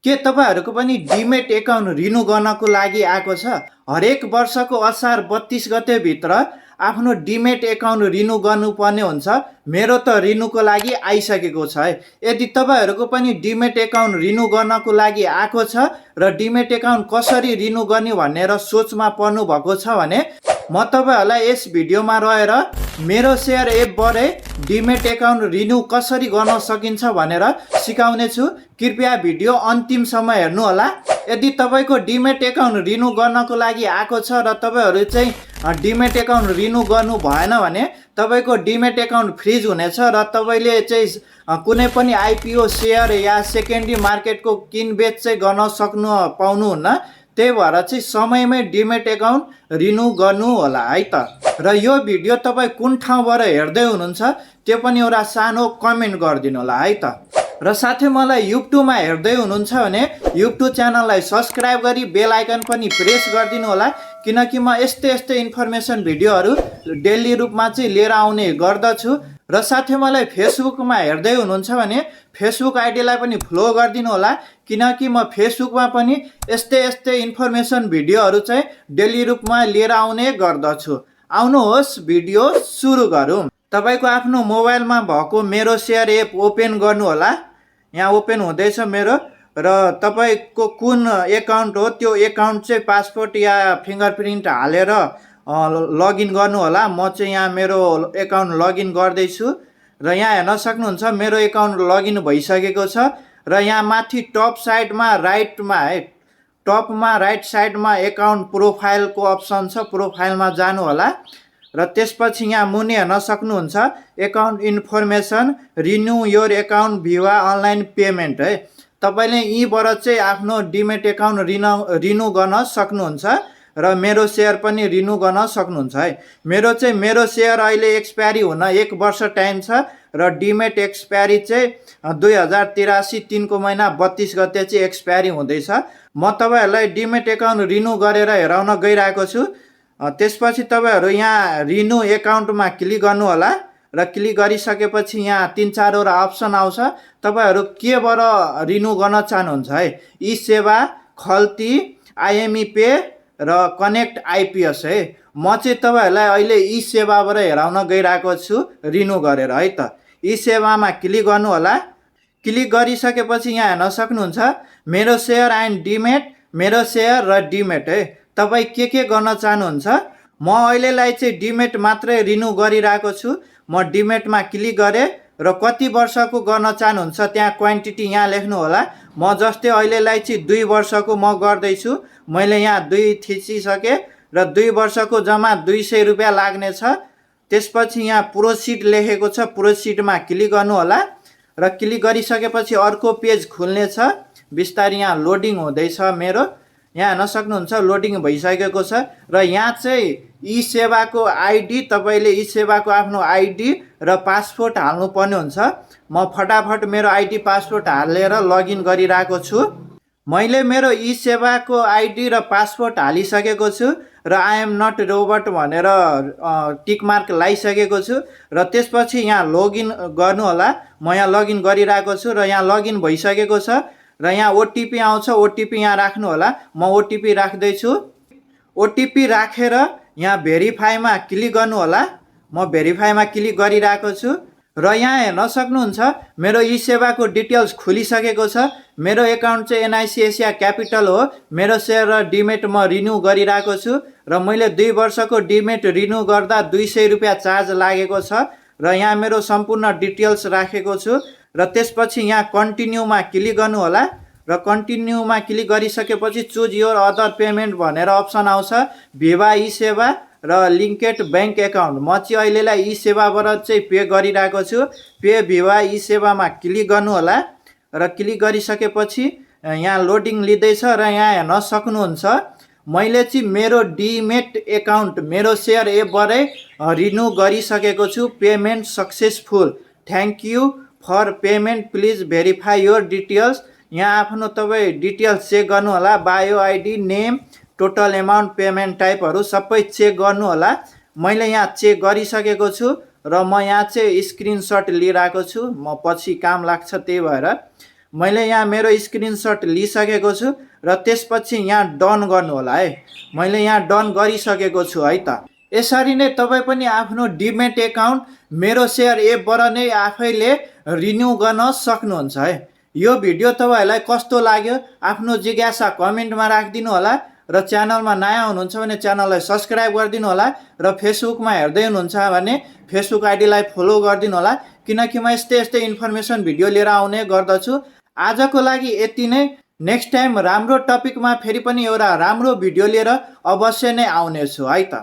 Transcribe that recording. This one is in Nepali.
के तपाईहरूको पनि डिमेट एकाउन्ट रिन्यू गर्नको लागि आएको छ? हरेक वर्षको असार 32 गते भित्र आफ्नो डिमेट एकाउन्ट रिन्यू गर्नुपर्ने हुन्छ। मेरो त रिन्यूको लागि आइसकेको छ है। यदि तपाईहरूको पनि डिमेट एकाउन्ट रिन्यू गर्नको लागि आएको छ र डिमेट एकाउन्ट कसरी रिन्यू गर्ने भनेर सोचमा पर्नु भएको छ भने म तपाईहरूलाई यस भिडियोमा रहेर मेरो सेयर एपबाट डिमेट एकाउन्ट रिन्यू कसरी गर्न सकिन्छ भनेर सिकाउने छु। कृपया भिडियो अन्तिमसम्म हेर्नु होला। यदि तपाईको डिमेट एकाउन्ट रिन्यू गर्नको लागि आएको छ र तपाईहरु चाहिँ डिमेट एकाउन्ट रिन्यू गर्नु भएन भने तपाईको डिमेट एकाउन्ट फ्रिज हुनेछ र तपाईले चाहिँ कुनै पनि आइपीओ सेयर या सेकेन्डरी मार्केटको किनबेच चाहिँ गर्न पाउनुहुन्न। त्यही भएर चाहिँ समयमै डिमेट एकाउन्ट रिन्यू गर्नु होला है त। र यो भिडियो तपाई कुन ठाउँबाट हेर्दै हुनुहुन्छ त्यो पनि एउटा सानो कमेन्ट गरिदिनु होला है त। र साथै मलाई युट्युबमा हेर्दै हुनुहुन्छ भने युट्युब च्यानललाई सब्स्क्राइब गरी बेल आइकन पनि प्रेस गरिदिनु होला, किनकि म यस्तै इन्फर्मेसन भिडियोहरू डेली रूपमा चाहिँ लिएर आउने गर्दछु। र साथै मलाई फेसबुकमा हेर्दै हुनुहुन्छ भने फेसबुक आइडीलाई पनि फलो गरिदिनु होला, किनकि म फेसबुकमा पनि यस्तै इन्फर्मेसन भिडियोहरू चाहिँ डेली रूपमा लिएर आउने गर्दछु। आउनुहोस् भिडियो सुरु गरौँ। तपाईको आफ्नो मोबाइलमा भएको मेरो सेयर एप ओपन गर्नु होला। यहाँ ओपन हुँदैछ मेरो, र तपाईको कुन एकाउन्ट हो त्यो एकाउन्ट चाहिँ पासपोर्ट या फिंगरप्रिन्ट हालेर लगइन गर्नु होला। म चाहिँ यहाँ मेरो एकाउन्ट लगइन गर्दैछु र यहाँ हेर्न सक्नुहुन्छ मेरो एकाउन्ट लगइन भइसकेको छ। र यहाँ माथि टप साइडमा राइटमा है, टपमा राइट साइडमा एकाउन्ट प्रोफाइलको अप्सन छ, प्रोफाइलमा जानु होला। र त्यसपछि यहाँ मुनि हेर्न सक्नुहुन्छ account information, renew your account Bhiva online payment है। तपाईले यहीबाट चाहिँ आफ्नो डिमेट एकाउन्ट रिन्यू गर्न सक्नुहुन्छ र मेरो सेयर पनि रिन्यू गर्न सक्नुहुन्छ है। मेरो सेयर अहिले एक्सपायरी हुन 1 वर्ष टाइम छ र डिमेट एक्सपायरी चाहिँ 2083 3 को महिना 32 गते चाहिँ एक्सपायरी हुँदैछ। म तपाईहरुलाई डिमेट एकाउन्ट रिन्यू गरेर हेराउन गइरहेको छु। त्यसपछि तपाईहरु यहाँ रिन्यू एकाउन्टमा क्लिक गर्नु होला र क्लिक गरिसकेपछि यहाँ 3-4 वटा अप्सन आउँछ। तपाईहरु केबाट रिन्यू गर्न चाहनुहुन्छ है, ई सेवा, खल्ती, आइएमई पे र कनेक्ट आइपीएस है। म चाहिँ तपाईहरुलाई अहिले ई सेवाबाट हेराउन गइरहेको छु रिन्यू गरेर है त। ई सेवामा क्लिक गर्नु होला। क्लिक गरिसकेपछि यहाँ हेर्न सक्नुहुन्छ मेरो सेयर एन्ड डिमेट, मेरो सेयर र डिमेट है। तपाई के गर्न चाहनुहुन्छ? म अहिलेलाई चाहिँ डिमेट मात्रै रिन्यू गरिरहेको छु। म डिमेटमा क्लिक गरेँ र कति वर्षको गर्न चाहनुहुन्छ त्यहाँ क्वान्टिटी यहाँ लेख्नु होला। म जस्तै अहिलेलाई चाहिँ 2 वर्षको म गर्दैछु। मैले यहाँ 2 थिचिसकेँ र 2 वर्षको जम्मा 200 रुपैयाँ लाग्नेछ। त्यसपछि यहाँ प्रोसिड लेखेको छ, प्रोसिडमा क्लिक गर्नु होला र क्लिक गरिसकेपछि अर्को पेज खुल्नेछ। बिस्तारै यहाँ लोडिङ हुँदैछ मेरो। यहाँ हेर्न सक्नुहुन्छ लोडिङ भइसकेको छ र यहाँ चाहिँ ई सेवाको आइडी, तपाईले ई सेवाको आफ्नो आइडी र पासपोर्ट हाल्नु पर्ने हुन्छ। म फटाफट मेरो आइडी पासपोर्ट हालेर लगइन गरिरहेको छु। मैले मेरो ई सेवाको आइडी र पासपोर्ट हालिसकेको छु र आई एम नट रोबोट भनेर टिक मार्क लगाइसकेको छु। र त्यसपछि यहाँ लगइन गर्नु होला। म यहाँ लगइन गरिरहेको छु र यहाँ लगइन भइसकेको छ र यहाँ ओटीपी आउँछ, ओटीपी यहाँ राख्नु होला। म ओटीपी राख्दैछु। ओटीपी राखेर यहाँ भेरिफाईमा क्लिक गर्नु होला। म भेरिफाईमा क्लिक गरिरहेको छु र यहाँ हेर्न सक्नुहुन्छ मेरो ई सेवाको डिटेल्स खुलिसकेको छ। मेरो एकाउन्ट चाहिँ एनआइसी एसिया क्यापिटल हो। मेरो सेयर र डिमेट म रिन्यू गरिरहेको छु र मैले 2 वर्षको डिमेट रिन्यू गर्दा 200 रुपैयाँ चार्ज लागेको छ र यहाँ मेरो सम्पूर्ण डिटेल्स राखेको छु। र त्यसपछि यहाँ कन्टिन्यूमा क्लिक गर्नु होला र कन्टिन्यूमा क्लिक गरिसकेपछि चुज योर अदर पेमेन्ट भनेर अप्सन आउँछ, भिवा ई सेवा र लिङ्केड बैंक एकाउन्ट। म चाहिँ अहिलेलाई ई सेवाबाट चाहिँ पे गरिरहेको छु। पे भिवा ई सेवामा क्लिक गर्नु होला र क्लिक गरिसकेपछि यहाँ लोडिङ लिँदैछ र यहाँ हेर्न सक्नुहुन्छ मैले चाहिँ मेरो डिमेट एकाउन्ट मेरो सेयर एपबाटै रिन्यू गरिसकेको छु। Payment successful, thank you for payment, please verify your details. यहाँ आफ्नो तपाईँ डिटेल्स चेक गर्नु होला, bio ID, name, total amount, payment टाइपहरू सबै चेक गर्नु होला। मैले यहाँ चेक गरिसकेको छु र म यहाँ चाहिँ स्क्रिनशट लिइरहेको छु। म पछि काम लाग्छ त्यही भएर मैले यहाँ मेरो स्क्रिनसट लिइसकेको छु र त्यसपछि यहाँ डन गर्नु होला है। मैले यहाँ डन गरिसकेको छु है त। यसरी नै तपाईँ पनि आफ्नो डिमेट एकाउन्ट मेरो सेयर एपबाट नै आफैले रिन्यू गर्न सक्नुहुन्छ है। यो भिडियो तपाईँहरूलाई कस्तो लाग्यो आफ्नो जिज्ञासा कमेन्टमा राखिदिनु होला र च्यानलमा नयाँ हुनुहुन्छ भने च्यानललाई सब्सक्राइब गरिदिनु होला र फेसबुकमा हेर्दै हुनुहुन्छ भने फेसबुक आइडीलाई फलो गरिदिनु होला, किनकि म यस्तै इन्फर्मेसन भिडियो लिएर आउने गर्दछु। आजको लागि यति नै। नेक्स्ट टाइम राम्रो टपिकमा फेरि पनि एउटा राम्रो भिडियो लिएर अवश्य नै आउनेछु है त।